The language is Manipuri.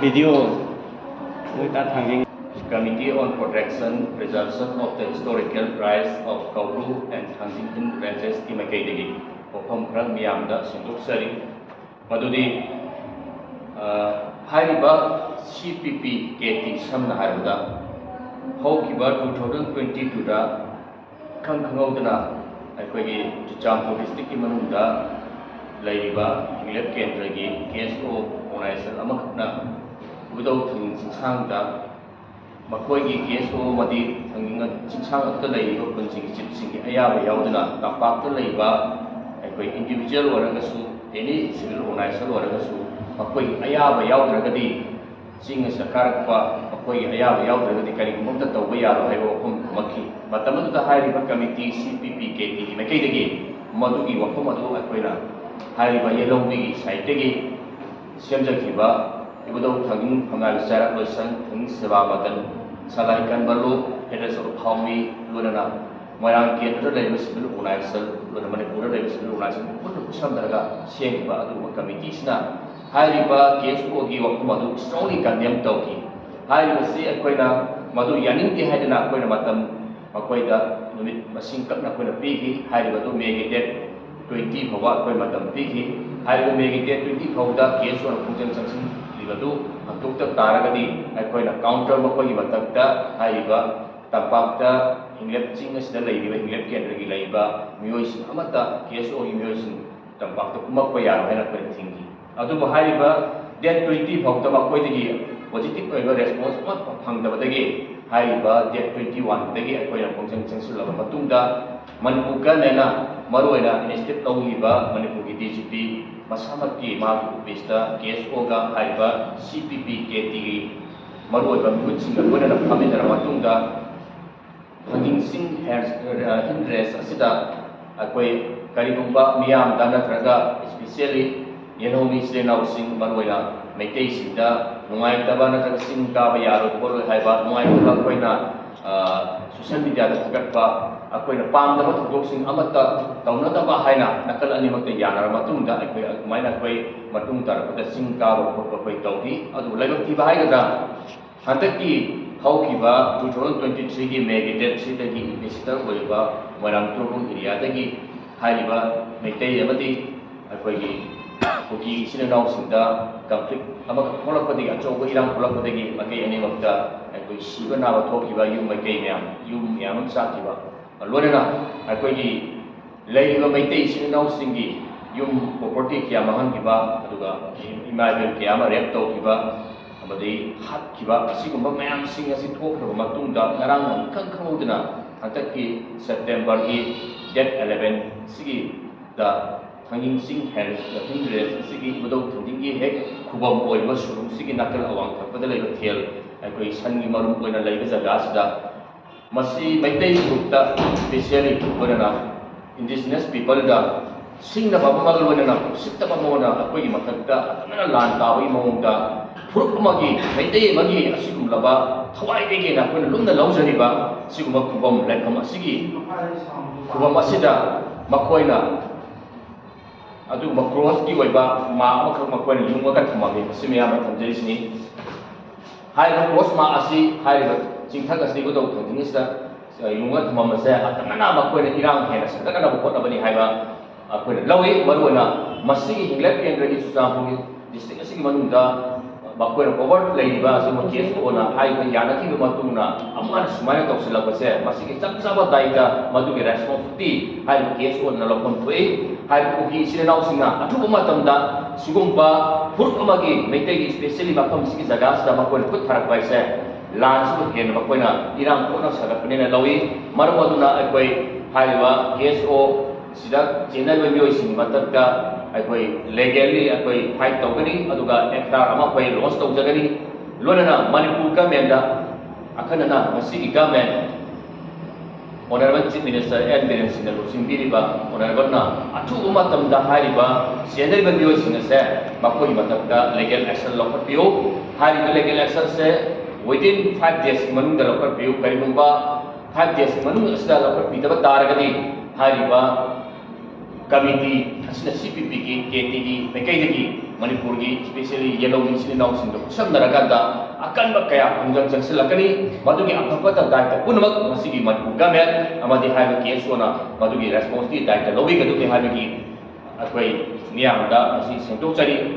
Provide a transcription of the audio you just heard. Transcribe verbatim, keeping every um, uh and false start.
Video. Committee on Protection, Preservation of the Historical Rights of Kauru and Thangjing Hill Ranges ꯀꯤ ꯃꯥꯏꯀꯩꯗꯒꯤ ꯋꯥꯐꯝ ꯈꯔ ꯃꯤꯌꯥꯝꯗ ꯁꯦꯡꯗꯣꯛꯆꯔꯤ꯫ ꯃꯗꯨꯗꯤ, ꯑ, ꯍꯥꯏꯔꯤꯕ C P P K T, ꯁꯝꯅ ꯍꯥꯏꯔꯕꯗ, ꯍꯧꯈꯤꯕ two thousand twenty two ꯗ ꯈꯪ ꯈꯪꯍꯧꯗꯅ ꯑꯩꯈꯣꯏꯒꯤ ꯆꯨꯔꯆꯥꯟꯄꯨꯔ district ꯀꯤ ꯃꯅꯨꯡꯗ ꯂꯩꯔꯤꯕ ꯍꯤꯡꯂꯦꯞ ꯀꯦꯟꯗ꯭ꯔꯒꯤ K S O organization ꯑꯃꯈꯛꯅ ꯏꯕꯨꯙꯧ ꯊꯥꯡꯖꯤꯡ ꯆꯤꯡꯁꯥꯡꯗ ꯃꯈꯣꯏꯒꯤ K S O ꯑꯃꯗꯤ ꯊꯥꯡꯖꯤꯡ ꯆꯤꯡꯁꯥꯡ ꯑꯗꯨꯗ ꯂꯩꯔꯤꯕ ꯈꯨꯟꯁꯤꯡꯒꯤ chief ꯁꯤꯡꯒꯤ ꯑꯌꯥꯕ ꯌꯥꯎꯗꯅ ꯇꯝꯄꯥꯛꯇ ꯂꯩꯕ ꯑꯩꯈꯣꯏ individual ꯑꯣꯏꯔꯒꯁꯨ, any civil organization ꯑꯣꯏꯔꯒꯁꯨ, ꯃꯈꯣꯏꯒꯤ ꯑꯌꯥꯕ ꯌꯥꯎꯗ꯭ꯔꯒꯗꯤ, ꯆꯤꯡ ꯑꯁꯤꯗ ꯀꯥꯔꯛꯄ ꯃꯈꯣꯏꯒꯤ ꯑꯌꯥꯕ ꯌꯥꯎꯗ꯭ꯔꯒꯗꯤ ꯀꯔꯤꯒꯨꯝꯕ ꯑꯃꯠꯇ ꯇꯧꯕ ꯌꯥꯔꯣꯏ ꯍꯥꯏꯕ ꯋꯥꯐꯝ ꯈꯨꯝꯃꯛꯈꯤ꯫ ꯃꯇꯝ ꯑꯗꯨꯗ ꯍꯥꯏꯔꯤꯕ committee C P P K T ꯒꯤ ꯃꯥꯏꯀꯩꯗꯒꯤ ꯃꯗꯨꯒꯤ ꯋꯥꯐꯝ ꯑꯗꯨ ꯑꯩꯈꯣꯏꯅ ꯍꯥꯏꯔꯤꯕ ꯌꯦꯜꯍꯧꯃꯤꯒꯤ side ꯇꯒꯤ ꯁꯦꯝꯖꯈꯤꯕ ꯏꯕꯨꯙꯧ ꯊꯥꯡꯖꯤꯡ ꯐꯝꯅꯥꯏꯕ ꯆꯩꯔꯥꯛ ꯂꯣꯏꯁꯪ, ꯊꯥꯡꯖꯤꯡ ꯁꯦꯕꯥ ꯃꯟꯗꯟ, ꯁꯂꯥꯏ ꯀꯟꯕꯂꯨ, ꯍꯦꯗꯔꯁ ꯑꯣꯐ ꯍꯥꯎꯃꯤ, ꯂꯣꯏꯅꯅ ꯃꯣꯏꯔꯥꯡ ꯀꯦꯟꯗ꯭ꯔꯗ ꯂꯩꯔꯤꯕ civil organization, ꯂꯣꯏꯅ ꯃꯅꯤꯄꯨꯔꯗ ꯂꯩꯔꯤꯕ civil organization ꯄꯨꯟꯅ ꯈꯨꯠꯁꯝꯅꯔꯒ ꯁꯦꯝꯈꯤꯕ ꯑꯗꯨꯒꯨꯝꯕ committee ꯁꯤꯅ ꯍꯥꯏꯔꯤꯕ K S O ꯒꯤ ꯋꯥꯐꯝ ꯑꯗꯨ strongly condemn ꯇꯧꯈꯤ꯫ ꯍꯥꯏꯔꯤꯕꯁꯤ ꯑꯩꯈꯣꯏꯅ ꯃꯗꯨ ꯌꯥꯅꯤꯡꯗꯦ ꯍꯥꯏꯗꯅ ꯑꯩꯈꯣꯏꯅ ꯃꯇꯝ ꯃꯈꯣꯏꯗ ꯅꯨꯃꯤꯠ ꯃꯁꯤꯡ ꯀꯛꯅ ꯑꯩꯈꯣꯏꯅ ꯄꯤꯈꯤ꯫ ꯍꯥꯏꯔꯤꯕ ꯑꯗꯨ May ꯒꯤ date twenty ꯐꯥꯎꯕ ꯑꯩꯈꯣꯏ ꯃꯇꯝ ꯄꯤꯈꯤ꯫ ꯍꯥꯏꯔꯤꯕ May ꯒꯤ date twenty ꯐꯥꯎꯕꯗ K S O ꯅ ꯈꯣꯡꯖꯪ ꯆꯪꯁꯤꯜꯂꯤꯕꯗꯨ ꯍꯟꯗꯣꯛꯇ ꯇꯥꯔꯒꯗꯤ ꯑꯩꯈꯣꯏꯅ counter ꯃꯈꯣꯏꯒꯤ ꯃꯊꯛꯇ ꯍꯥꯏꯔꯤꯕ ꯇꯝꯄꯥꯛꯇ ꯍꯤꯡꯂꯦꯞ ꯆꯤꯡ ꯑꯁꯤꯗ ꯂꯩꯔꯤꯕ ꯍꯤꯡꯂꯦꯞ ꯀꯦꯟꯗ꯭ꯔꯒꯤ ꯂꯩꯔꯤꯕ ꯃꯤꯑꯣꯏꯁꯤꯡ ꯑꯃꯠꯇ, K S O ꯒꯤ ꯃꯤꯑꯣꯏꯁꯤꯡ ꯇꯝꯄꯥꯛꯇ ꯀꯨꯝꯃꯛꯄ ꯌꯥꯔꯣꯏ ꯍꯥꯏꯅ ꯑꯩꯈꯣꯏꯅ ꯊꯤꯡꯈꯤ꯫ ꯑꯗꯨꯕꯨ ꯍꯥꯏꯔꯤꯕ date twenty ꯐꯥꯎꯗ ꯃꯈꯣꯏꯗꯒꯤ positive ꯑꯣꯏꯕ response ꯑꯃꯠꯇ ꯐꯪꯗꯕꯗꯒꯤ ꯍꯥꯏꯔꯤꯕ date twenty one ꯗꯒꯤ ꯑꯩꯈꯣꯏꯅ ꯈꯣꯡꯖꯪ ꯆꯪꯁꯤꯜꯂꯕ ꯃꯇꯨꯡꯗ ꯃꯅꯤꯄꯨꯔ government ꯅ ꯃꯔꯨꯑꯣꯏꯅ initiative ꯂꯧꯈꯤꯕ ꯃꯅꯤꯄꯨꯔꯒꯤ D G P ꯃꯁꯥꯃꯛꯀꯤ ꯃꯥꯒꯤ office ꯇ K S O ꯒ ꯍꯥꯏꯔꯤꯕ C P P K T ꯒꯤ ꯃꯔꯨꯑꯣꯏꯕ ꯃꯤꯍꯨꯠꯁꯤꯡꯒ ꯂꯣꯏꯅꯅ ꯐꯝꯃꯤꯟꯅꯔꯕ ꯃꯇꯨꯡꯗ ꯊꯥꯡꯖꯤꯡ ꯆꯤꯡ ꯍꯦꯔ-, ꯍꯤꯜ ꯔꯦꯟꯖ ꯑꯁꯤꯗ ꯑꯩꯈꯣꯏ ꯀꯔꯤꯒꯨꯝꯕ ꯃꯤꯌꯥꯝꯗ ꯅꯠꯇ꯭ꯔꯒ especially ꯌꯦꯜꯍꯧꯃꯤ ꯏꯆꯤꯜ ꯏꯅꯥꯎꯁꯤꯡ, ꯃꯔꯨꯑꯣꯏꯅ ꯃꯩꯇꯩꯁꯤꯡꯗ ꯅꯨꯡꯉꯥꯏꯇꯕ ꯅꯠꯇ꯭ꯔꯒ ꯆꯤꯡ ꯀꯥꯕ ꯌꯥꯔꯣꯏ ꯈꯣꯠꯂꯣꯏ ꯍꯥꯏꯕ ꯅꯨꯡꯉꯥꯏꯇꯕ ꯑꯩꯈꯣꯏꯅ, ꯑ, social media ꯗ ꯊꯥꯒꯠꯄ ꯑꯩꯈꯣꯏꯅ ꯄꯥꯝꯗꯕ ꯊꯧꯗꯣꯛꯁꯤꯡ ꯑꯃꯠꯇ ꯇꯧꯅꯗꯕ ꯍꯥꯏꯅ ꯅꯥꯀꯜ ꯑꯅꯤꯃꯛꯇ ꯌꯥꯅꯔꯕ ꯃꯇꯨꯡꯗ ꯑꯩꯈꯣꯏ ꯑꯗꯨꯃꯥꯏꯅ ꯑꯩꯈꯣꯏ ꯃꯇꯨꯡ ꯇꯥꯔꯛꯄꯗ ꯆꯤꯡ ꯀꯥꯕ ꯈꯣꯠꯄ ꯑꯩꯈꯣꯏ ꯇꯧꯈꯤ꯫ ꯑꯗꯨꯕꯨ ꯂꯥꯏꯕꯛ ꯊꯤꯕ ꯍꯥꯏꯒꯗ꯭ꯔꯥ, ꯍꯟꯗꯛꯀꯤ ꯍꯧꯈꯤꯕ two thousand twenty threeꯒꯤ Mayꯒꯤ date threeꯗꯒꯤ ambassador ꯑꯣꯏꯔꯤꯕ ꯃꯣꯏꯔꯥꯡ ꯇꯣꯔꯕꯨꯡ areaꯗꯒꯤ ꯍꯥꯏꯔꯤꯕ ꯃꯩꯇꯩ ꯑꯃꯗꯤ ꯑꯩꯈꯣꯏꯒꯤ ꯀꯨꯀꯤ ꯏꯆꯤꯟ ꯏꯅꯥꯎꯁꯤꯡꯗ conflict ꯑꯃꯈꯛ ꯊꯣꯛꯂꯛꯄꯗꯒꯤ, ꯑꯆꯧꯕ ꯏꯔꯥꯡ ꯊꯣꯛꯂꯛꯄꯗꯒꯤ ꯃꯥꯏꯀꯩ ꯑꯅꯤꯃꯛꯇ ꯑꯩꯈꯣꯏ ꯁꯤꯕ ꯅꯥꯕ ꯊꯣꯛꯈꯤꯕ, ꯌꯨꯝ ꯃꯥꯏꯀꯩ ꯃꯌꯥꯝ, ꯌꯨꯝ ꯃꯌꯥꯝ ꯑꯃ ꯆꯥꯈꯤꯕ, ꯂꯣꯏꯅꯅ ꯑꯩꯈꯣꯏꯒꯤ ꯂꯩꯔꯤꯕ ꯃꯩꯇꯩ ꯏꯆꯤꯟ ꯏꯅꯥꯎꯁꯤꯡꯒꯤ ꯌꯨꯝ property ꯀꯌꯥ ꯃꯥꯡꯍꯟꯈꯤꯕ, ꯑꯗꯨꯒ ꯏꯃꯥ ꯏꯕꯦꯜ ꯀꯌꯥ ꯑꯃ rape ꯇꯧꯈꯤꯕ ꯑꯃꯗꯤ ꯍꯥꯠꯈꯤꯕ, ꯑꯁꯤꯒꯨꯝꯕ ꯃꯌꯥꯝꯁꯤꯡ ꯑꯁꯤ ꯊꯣꯛꯈ꯭ꯔꯕ ꯃꯇꯨꯡꯗ, ꯉꯔꯥꯡ ꯏꯈꯪ ꯈꯪꯍꯧꯗꯅ ꯍꯟꯗꯛꯀꯤ Septemberꯒꯤ date eleven ꯁꯤꯒꯤꯗ ꯊꯥꯡꯖꯤꯡ ꯆꯤꯡ ꯍꯦꯟ ꯂꯐꯤꯡ range ꯑꯁꯤꯒꯤ ꯏꯕꯨꯙꯧ ꯊꯥꯡꯖꯤꯡꯒꯤ ꯍꯦꯛ ꯈꯨꯕꯝ ꯑꯣꯏꯔꯤꯕ ꯁꯨꯔꯨꯡꯁꯤꯒꯤ ꯅꯥꯀꯜ ꯑꯋꯥꯡ ꯊꯪꯕꯗ ꯂꯩꯕ ꯊꯦꯜ, ꯑꯩꯈꯣꯏ ꯁꯟꯒꯤ ꯃꯔꯨꯝ ꯑꯣꯏꯅ ꯂꯩꯕ ꯖꯒꯥꯁꯤꯗ, ꯃꯁꯤ ꯃꯩꯇꯩ ꯐꯨꯔꯨꯞꯇ, specially ꯑꯩꯈꯣꯏꯅ indigenous peopleꯗ ꯁꯤꯡꯅꯕ ꯑꯃꯒ ꯂꯣꯏꯅꯅ ꯎꯁꯤꯠꯇꯕ ꯑꯃ ꯑꯣꯏꯅ ꯑꯩꯈꯣꯏꯒꯤ ꯃꯊꯛꯇ ꯑꯀꯟꯕ ꯂꯥꯟ ꯇꯥꯕꯒꯤ ꯃꯑꯣꯡꯗ, ꯐꯨꯔꯨꯞ ꯑꯃꯒꯤ, ꯃꯩꯇꯩ ꯑꯃꯒꯤ ꯑꯁꯤꯒꯨꯝꯂꯕ ꯊꯋꯥꯏꯗꯒꯤ ꯍꯦꯟꯅ ꯑꯩꯈꯣꯏꯅ ꯂꯨꯝꯅ ꯂꯧꯖꯔꯤꯕ ꯁꯤꯒꯨꯝꯕ ꯈꯨꯕꯝ ꯂꯥꯏꯐꯝ ꯑꯁꯤꯒꯤ, ꯈꯨꯕꯝ ꯑꯁꯤꯗ ꯃꯈꯣꯏꯅ ꯑꯗꯨꯒꯨꯝꯕ crossꯀꯤ ꯑꯣꯏꯕ ꯃꯥ ꯑꯃꯈꯛ ꯃꯈꯣꯏꯅ ꯌꯨꯡꯉꯒ ꯊꯝꯃꯝꯃꯤ꯫ ꯃꯁꯤ ꯃꯌꯥꯝꯅ ꯊꯝꯖꯔꯤꯁꯤꯅꯤ꯫ ꯍꯥꯏꯔꯤꯕ cross ꯃꯥ ꯑꯁꯤ ꯍꯥꯏꯔꯤꯕ ꯆꯤꯡꯊꯛ ꯑꯁꯤ ꯏꯕꯨꯙꯧ ꯊꯥꯡꯖꯤꯡ ꯑꯁꯤꯗ ꯌꯨꯡꯉꯒ ꯊꯝꯃꯝꯕꯁꯦ ꯑꯀꯟꯕꯅ ꯃꯈꯣꯏꯅ ꯏꯔꯥꯡ ꯍꯦꯟꯅ ꯁꯟꯒꯠꯅꯅꯕ ꯍꯣꯠꯅꯕꯅꯤ ꯍꯥꯏꯕ ꯑꯩꯈꯣꯏꯅ ꯂꯧꯏ꯫ ꯃꯔꯨꯑꯣꯏꯅ ꯃꯁꯤꯒꯤ ꯍꯤꯡꯂꯦꯞ ꯀꯦꯟꯗ꯭ꯔꯒꯤ ꯆꯨꯔꯆꯥꯟꯄꯨꯔꯒꯤ district ꯑꯁꯤꯒꯤ ꯃꯅꯨꯡꯗ ꯃꯈꯣꯏꯅ cover ꯂꯩꯔꯤꯕ ꯑꯁꯤꯒꯨꯝꯕ KSOꯅ ꯍꯥꯏꯔꯤꯕ ꯌꯥꯅꯈꯤꯕ ꯃꯇꯨꯡꯗ ꯑꯃꯨꯛ ꯍꯟꯅ ꯁꯨꯃꯥꯏꯅ ꯇꯧꯁꯤꯜꯂꯛꯄꯁꯦ, ꯃꯁꯤꯒꯤ ꯆꯞ ꯆꯥꯕ ꯗꯥꯏꯇ ꯃꯗꯨꯒꯤ responsibility ꯍꯥꯏꯔꯤꯕ KSOꯅ ꯂꯧꯐꯝ ꯊꯣꯛꯏ꯫ ꯍꯥꯏꯔꯤꯕ ꯀꯨꯀꯤ ꯏꯆꯤꯜ ꯏꯅꯥꯎꯁꯤꯡꯅ ꯑꯊꯨꯕ ꯃꯇꯝꯗ ꯁꯤꯒꯨꯝꯕ ꯐꯨꯔꯨꯞ ꯑꯃꯒꯤ, ꯃꯩꯇꯩꯒꯤ specially ꯃꯐꯝꯁꯤꯒꯤ ꯖꯒꯥꯁꯤꯗ ꯃꯈꯣꯏꯅ ꯈꯨꯠ ꯊꯥꯔꯛꯄ ꯍꯥꯏꯁꯦ ꯂꯥꯟꯁꯤꯕꯨ ꯍꯦꯟꯅ ꯃꯈꯣꯏꯅ ꯏꯔꯥꯡ ꯄꯣꯛꯅ ꯁꯥꯒꯠꯄꯅꯦꯅ ꯂꯧꯏ꯫ ꯃꯔꯝ ꯑꯗꯨꯅ ꯑꯩꯈꯣꯏ ꯍꯥꯏꯔꯤꯕ KSO ꯁꯤꯗ ꯆꯦꯟꯅꯔꯤꯕ ꯃꯤꯑꯣꯏꯁꯤꯡꯒꯤ ꯃꯊꯛꯇ ꯑꯩꯈꯣꯏ legally ꯑꯩꯈꯣꯏ fight ꯇꯧꯒꯅꯤ, ꯑꯗꯨꯒ FIR ꯑꯃ ꯑꯩꯈꯣꯏ launch ꯇꯧꯖꯒꯅꯤ꯫ ꯂꯣꯏꯅꯅ ꯃꯅꯤꯄꯨꯔ governmentꯗ ꯑꯈꯟꯅꯅ ꯃꯁꯤꯒꯤ government, Honourable Chief Minister N Biren ꯁꯤꯡꯅ ꯂꯨꯆꯤꯡꯕꯤꯔꯤꯕ Honourableꯅ ꯑꯊꯨꯕ ꯃꯇꯝꯗ ꯍꯥꯏꯔꯤꯕ ꯆꯦꯟꯅꯔꯤꯕ ꯃꯤꯑꯣꯏꯁꯤꯡ ꯑꯁꯦ ꯃꯈꯣꯏꯒꯤ ꯃꯊꯛꯇ legal action ꯂꯧꯈꯠꯄꯤꯌꯨ꯫ ꯍꯥꯏꯔꯤꯕ legal actionꯁꯦ within five daysꯀꯤ ꯃꯅꯨꯡꯗ ꯂꯧꯈꯠꯄꯤꯌꯨ꯫ ꯀꯔꯤꯒꯨꯝꯕ ꯐꯥꯏꯚ ꯗꯦꯖꯀꯤ ꯃꯅꯨꯡ ꯑꯁꯤꯗ ꯂꯧꯈꯠꯄꯤꯗꯕ ꯇꯥꯔꯒꯗꯤ ꯍꯥꯏꯔꯤꯕ ꯀꯃꯤꯇꯤ ꯑꯁꯤꯅ ꯁꯤ ꯄꯤ ꯄꯤꯒꯤ, ꯀꯦ ꯇꯤꯒꯤ ꯃꯥꯏꯀꯩꯗꯒꯤ ꯃꯅꯤꯄꯨꯔꯒꯤ, especially ꯌꯦꯜꯍꯧꯃꯤ ꯏꯆꯤꯜ ꯏꯅꯥꯎꯁꯤꯡꯒ ꯈꯨꯠꯁꯝꯅꯔꯀꯥꯟꯗ ꯑꯀꯟꯕ ꯀꯌꯥ ꯈꯣꯡꯖꯪ ꯆꯪꯁꯤꯜꯂꯛꯀꯅꯤ꯫ ꯃꯗꯨꯒꯤ ꯑꯐ ꯐꯠꯇ ꯗꯥꯏꯇ ꯄꯨꯝꯅꯃꯛ ꯃꯁꯤꯒꯤ ꯃꯅꯤꯄꯨꯔ ꯒꯃꯦꯟ ꯑꯃꯗꯤ ꯍꯥꯏꯔꯤꯕ ꯀꯦ ꯑꯦꯁ ꯑꯣꯅ ꯃꯗꯨꯒꯤ ꯔꯦꯁꯄꯣꯟꯁꯤꯕꯤꯂꯤꯇꯤ ꯗꯥꯏꯇ ꯂꯧꯕꯤꯒꯗꯕꯅꯤ ꯍꯥꯏꯕꯒꯤ ꯑꯩꯈꯣꯏ ꯃꯤꯌꯥꯝꯗ ꯃꯁꯤ ꯁꯦꯡꯗꯣꯛꯆꯔꯤ꯫